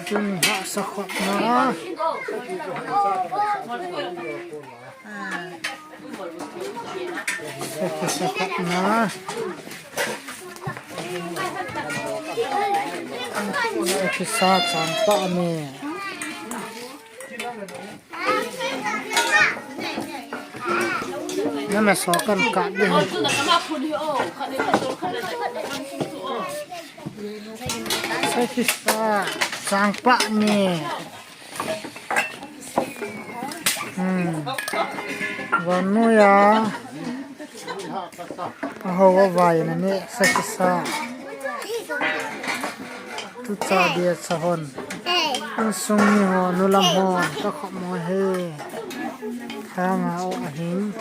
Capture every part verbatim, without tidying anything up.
Tuni hahsa khopna. Sakhi sa khopna. Sakhi sa changpah ni. Nana so kan kap ding. Sakhi sa changpah ni. Hmm. Vannoi a. Aho avai na ni sakhi sa. Tucha dia sa hon. Insung mi ho, nu lam ho, ka khop mo he. Khanga o ahin.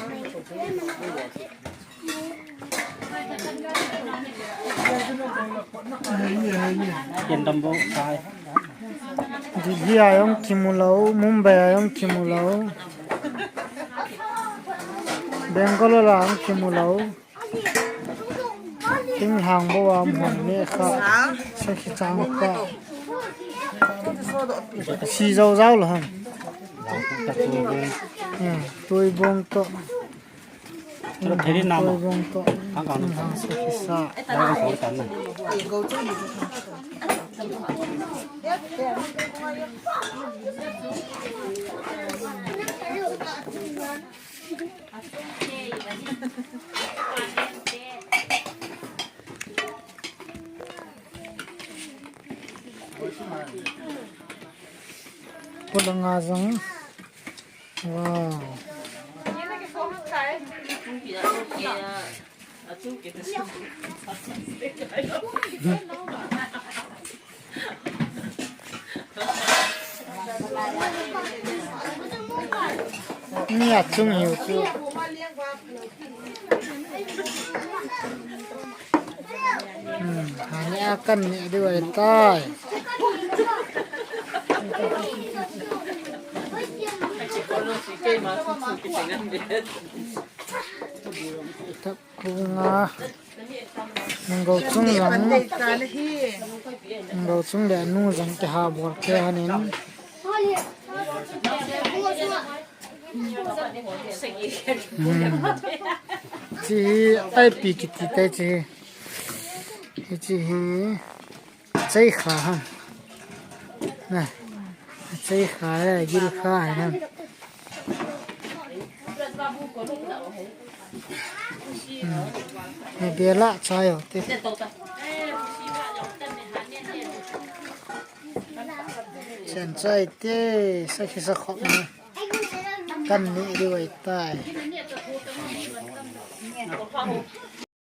Ken dam bo sai. Delhi a jong kimu lou, Mumbai a jong kimu lou. Bangalore a jong kimu lou. Thinglhang bou a um hon ne kha. Sakhi changpah. Si jou jou lou ham. Hmm, tuibong toh. Chalo, thei nam. Tuibong toh. Hang kang nam. Thinglhang sakhi sa. Hang kang nam. Pulanga jong. Wow. Ni achung hiu chu. Hmm, hani akan ni diu ahitai. Tap. Kunga. Nunggou chung jong. Nunggou chung le anu jong kiha bol kei ahin. Hmm. Chi hi aipi kiti tai chi. Hichi hi. Chei kha ha. Na. Chei kha le gil kha ha. Hmm. Bela chai o te. Chen chai te, sakhi sa khop na. Kan ni diu ahitai.